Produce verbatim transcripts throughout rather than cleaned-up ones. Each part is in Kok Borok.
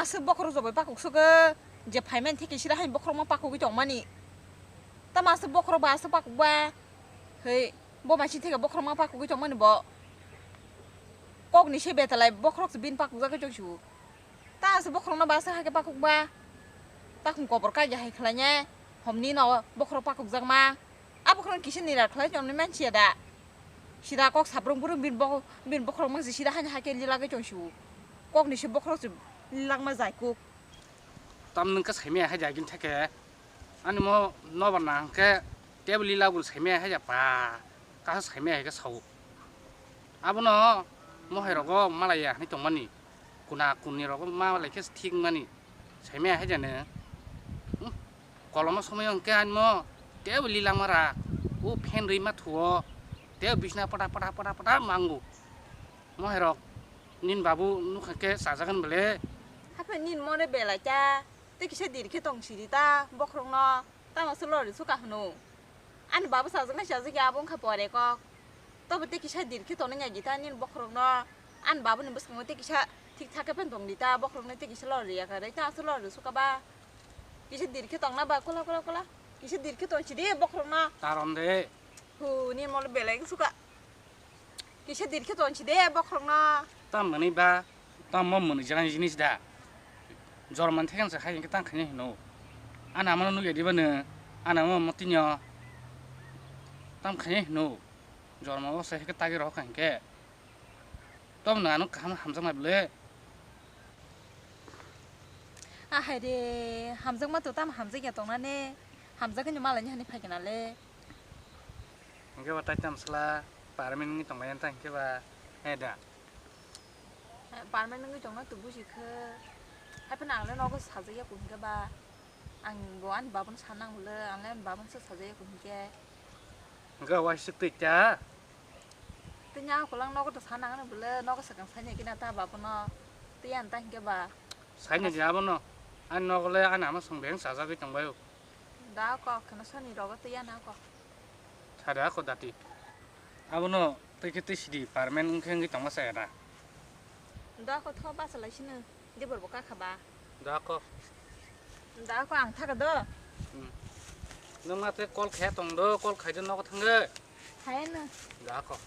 Aswk bokhorok jobai pakuk swkhe, je phaimani theke sida hai bokhorokma pakugwi tongmani. Tamo aswk bokhorok ba aswk pakuk ba? Hei, bo bai si theke bokhorokma pakugwi tongmani bo. Kokni se betalai bokhorok se bini pakuk jagwi tong siu. Ta aswk bokhorokno ba aswk hai khe pakuk ba? Takhum kobor kai ya hai khlai ne, homni no bokhorok pakuk jakma. A bokhorok kisa nira khlai tongni mansiya da. Sida kok sabrung burung bin bok-, bin bokhorok mang si sida hani hai khe lilagwi tong siu. Kokni se bokhorok se lilakma jai kuk. Tam nwng khe saimaya hai jagin theke. Ani mo nobar nang khe tebli lagul saimaya hai ja pa. Kasa saimaya hai khe sao. Abono mohai rogo malaya hani tongmani. Kuna kunni rogo malai khe thik mani. Saimaya hai jane. Hmm. Koloma somoi hwnkhe animo tebo lilangma ra, o fan rwi ma thuo, tebo bisna pata pata pata pata mango. Moherok, nin babu nukha khe chajagan bele. Haphai nin mone belai ta, tei kisa dir khe tong siri ta bokhorokno, tamo se lori suka hwno. Ani babu chajaknai chajak ya abo wngkha pore kok. Tobo tei kisa dir khe tonwi nai di ta nini bokhorokno. Ani babuni bwskango tei kisa thik thak khe phano tong di ta, bokhorokno tei kisa lori ya kha rwi ta, aswk lori suka ba. Kisa dir khe tongna ba, kola, kola, kola. Kisa dir khe tong si di bokhorokno. Tarom de. Hu, nini molo belai suka. Kisa dir khe tong si de bokhorokno. Tam mwnwi ba, tam mo mwnwi jani jinis da. Jorman thekeng se hai hwnkhe tang khainai hino. Ani amano nukya diba nw, ani ama mo tinyo. Tam khainai hino. Jorma o se hwnkhe tagi rohor kha hwnkhe. Tom no ano kaham hamjakma bwle. Ahai re, hamjakma to tamo hamjakya tongnani, hamjakgwi no malaini hani phaikhe nale. Hwnkhe ba tai tamo sala permanent wngwi tonglai ta hwnkhe ba, he da. Permanent wngwi tongna to buji khe, haiphano ang le nogo sajakya ko hwnkhe ba, ang bo ani babono sanang bwle, ang le ani babono se sajakya ko hwnkhe. Hwnkhe waisuk twi ta. Tini ako lang nogo to sana ngani bwle nogo sakang sanya kina ta babono. Tei ani ta hingke ba. Sanya di abono. Ani nogo le ani ama song beng sajagwi tongbaio. Da kok kheno sani rogo tei ani ako. Sada ako dati. Abono tei khe tei sidi permanent wngkhe wngwi tongma saya da. Da ako tho basa lai sino. Dibor bo kakha ba. Da ko. Da ko ang thaga do. Hmm. Nung ma te call khe tong do, call khai do nogo thangge. Khai no. Da ko.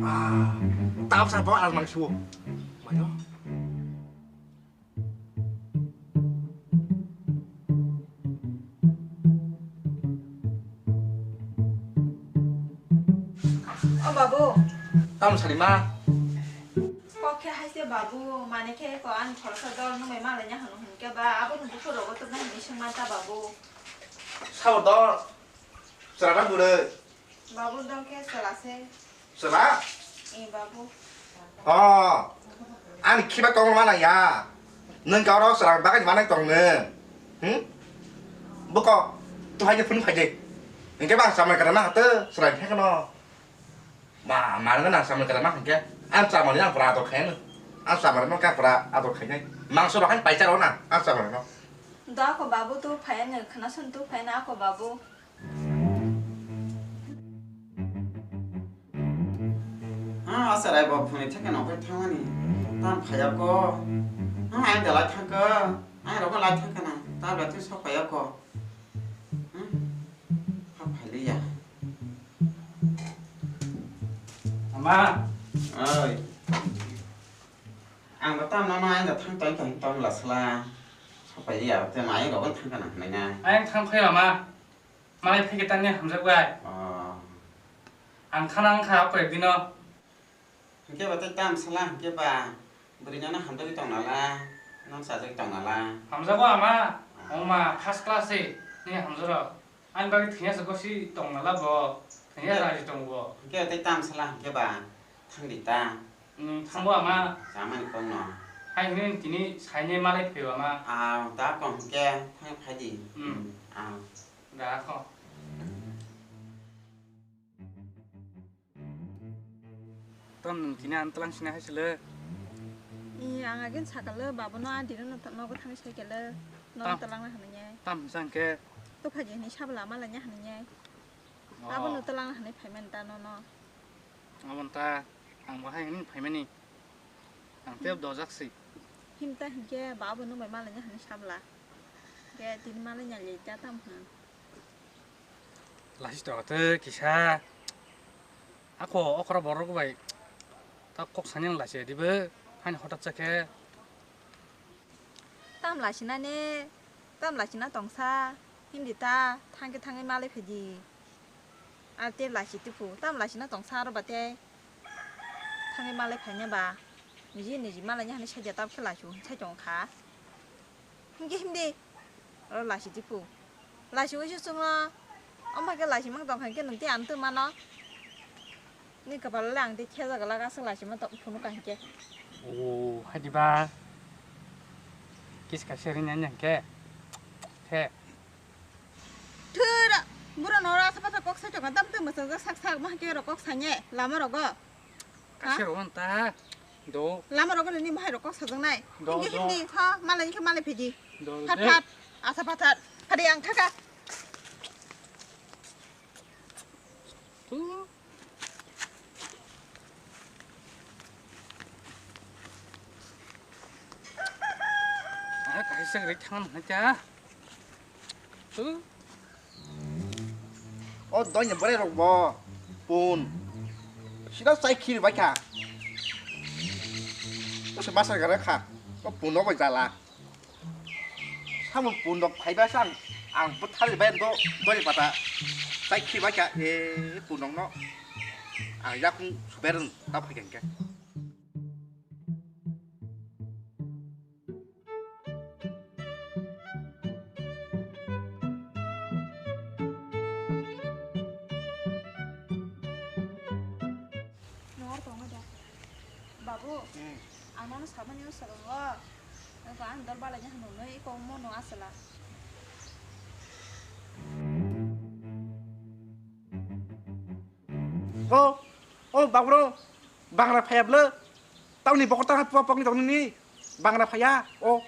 Ah, tap sa bo ang mang suo. Mayo. O babu. Tamo sari ma? Kok khe hai se babu, mane khe ko ani khoroksa dol nung bai malai nya hwnwi hwn khe ba, abo ni bukhuk rogo tubunai hwnwi swng man ta babu. Sabo dol, chwra da bwrwi. Babu dol khe chwla se. Chwla? Ee, babu. Oh, ani khiba tong mana ya? Nung kau rok chwla bagwi manai tong nung. Hmm? Buko, tu hai phun phai de. Hingke ba samai kada ma hatu, chwla phek no. Ma, ma nang samai kada ma hingke. Ang samai yang pura to khen. Ang samai no ka pura ato khen. Mangso bahai pai charo na, ang samai no. Da ko babu tu phai ne, khana sun tu phai na ko babu. Ah, asarai bo phunui theke nokhai thangmani. Tam phaiya ko. Ah, ai dalai thangka. Ai rogo lai thangka na. Tabla tu sok phaiya ko. Hmm? Ha phailiya. Ama. Oi. Ang ba tam nono ai da thang tong tong tong la sala. Sok phaiya. Te mai rogo thangka na nai na. Ai thang phai ama. Malai phai khe tangni hamjak bai. Oh. Ang khana wngkha koi dino. Hingke ba tei tam sala hingke ba bwrwi no hamjagwi tong nala, no chajagwi tong nala. Hamjago ama, ah. Oma first class se, ni hamjaro. Ani bagwi thwngya se gosi tong nala bo, thwngya raji tong bo. Hingke ba tei tam sala hingke ba thang di ta. Hmm, thango ama. Chamani kong no. Hai hini tini saini malai phaiwa ama. Ah, da kong hingke thang phai di. Hmm. Ah. Da kho. Tom nwng tini ang tlang sina hai sile. I ang agin sakale babono a dino no nogo thangwi saikele no tlang na hanai. Tam hwnsang khe. To phaji hini sabla malai nya hanai. Abono twlang hinwi phaimani ta nono. Aboni ta ang bo hai hinwi phaimani. Ang tei dojak si. Himta hinkhe ba abono bai malaina hinwi sabla. Ke tini malaina le ta tam hwn. Lasi to te kisa. Ako okra borok bai ta kok sani ang lasi dibe. Hani hotat chakhe. Tam lasinani, tam lasina tongsa, hindi ta thangke thangwi malai phaidi. Ar te lasi tipu, tam lasina tongsa aro bate thangwi malai phaina ba, niji niji malaini hani sadia tab khe lasu sai tong kha. Hingke hindi, aro lasi tipu. Lasi uisu chwngno, omo khe lasi mang tong kha khe nwng tei ang twi mano. Ni kwpal le ang tei khejak glak aswk lasi ma tong phunuk ka hinkhe. O, hai diba? Kis kaisa ring yang yang khe. Khe. Thura, bura nora asa pasa kok sai tong tam twi mwsajak sak sak ma khe ro kok sanye lama rogo. Kaisa ro ta. Do. Lama rogo ni bahai ro kok sajak nai. Do, hindi do. Hindi tho, malai khe malai phidi. Do, do. Phat phat, asa phat phat. Phadi ang thaka. Tu. Ah, kaisa ri thang na cha. Tu. O donya bore rok bo. Pun. Sida sai khir bai kha. O se masa gara kha. O pun no bai jala. Samung pundok phaiba sang ang bwthali bai do doi pata tai khiba kha e pundok no ang yakung suber ta phai khe. Nor tongo da. Babu, hmm. Ang nono samani o swrwngo. Nogo ang dol balaini hwnwi iko mono aswla. O, o, Babu, bangra phaya bwle. Tamni bokor tangha pokni tongni bangra phaya, o.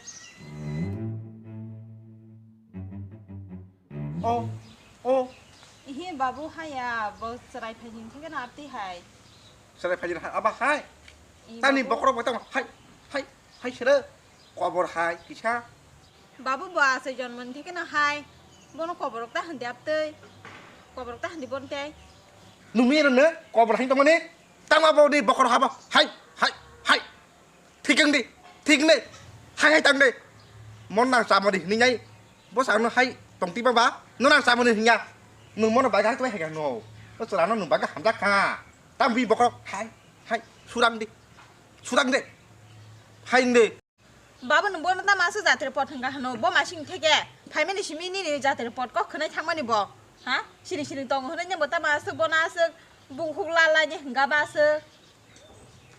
O, o. Ihi babu haya, bo chwrai phaijin theke na apti hai. Chwrai phaijin ha, aba hai. I tani babu. Bokorok bo tamo hai, hai, hai sere. Kobor hai kisa. Babu bo asai jonmoni theke na hai. Bono koborok ta handi aptei. Koborok ta handi bonte. Numi rene kobor hai tongmani. Tamo bo ni bokhor habo. Hai, hai, hai. Thik wng di. Thik wng di. Hai, hai tang di. Mon nang chamani hini nai. Bo sa no hai tong ti ba ba. No nang chamani hinya. Nung mono bai ga hai ga no. O chwla no nung bai ga hamjak kha. Tam bi bokhor. Hai, hai. Surang di. Surang di. Hai di. Babu, nwng bono tamo aswk jatri pot hwnkha hwno? Bo masing theke phaimani simi nini jatri pot kok khwnai thangmani bo? Ha? Siring siring tongo hwnwi nwngbo tamo aswk bono aswk bungkhuk lal laini hwnkha ba aswk?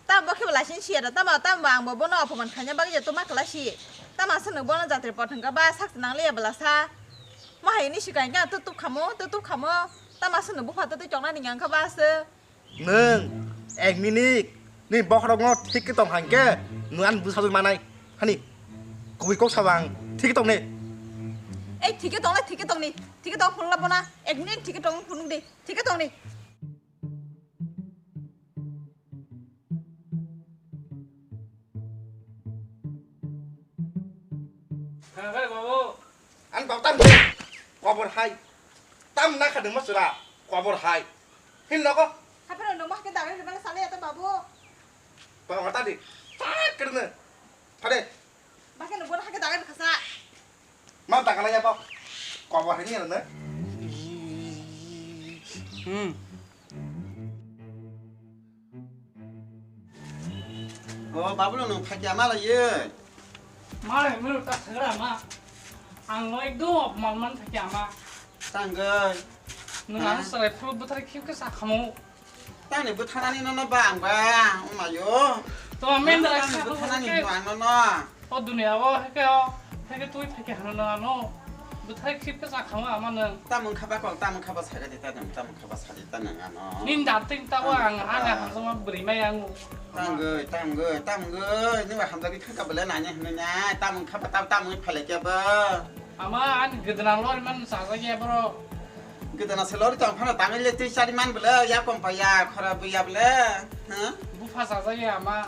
Tamo bo khe bo laisini siya da tamo, tamo bo angbo bono opoman khaina bagwi je tongma kwlai si. Tamo aswk nwng bono jatri pot hwnkha ba sak nang liya bwla sa? Mo hai hwnwi swkang khe ang tutup khamo, tutup khamo. Tamo aswk nwng bupha twtwi chongnani hwnkha ba aswk? Nwng ek minute ni bokhorokno thik khe tong hang khe nwng ani bwsajwk manai hani kubui kok sabo ang thik khe tong ni. Ei thik khe tong le, thik khe tong ni, thik khe tong phunuk la bono ek minute thik khe tong phunuk di, thik khe tong ni. Ang bau tam kobor hai. Tam na kha dengma chwla kobor hai. Hin nogo. Haphero no bahke dagai rwmani sale ya to babu. Baba ta di. Tak kerne. Phade. Bahke no bon hake dagai khasa. Ma dagai ya ba. Kobor hai ni ne. Hmm. O, Babulu, nwng phaikya ma lai ye? Ma lai, melu ta thagra ma. Ang no ekdom apman man phaikya ma. Tangoi. Nwng ano sarai phuru bwthar khip khe sa khamo. Tangni bwthanani nono ba ang ba, o mayo. To men da tangni bwthanani no ang nono. O dunia o heke o, heke tui phaikya hano no ano. Bwthar khip khe sa khamo ama nwng. Tamung khaba kol, tamung khaba saga de ta nwng, tamung khaba sadi ta nwng ano. Nin da ting ta wa ang ha na ha ma bwrwi mai ang. Tangoi, tangoi, tangoi, ni ba hamjagwi thangka bele nanya hwnwi na, tamung khaba ta tamung phalai kya ba. Ama ani gdna lori man sa ja ya bro. Kedana se lori tong phano tamil le twi chari man bole, ya kom pa ya khora buya bole. Ha? Bupha sajaya ama.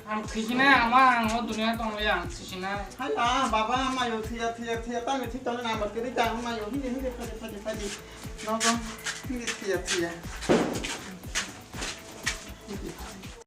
Ang thwisinai ama, ang o duniya tongya ang thwisinai. Hai, ah, baba, mayo thwiya, thwiya, thwiya, tamil thwi tong na, mar kiri ta, mayo, hindi, hindi, padi, padi, padi. No, no, hindi, thwiya, thwiya.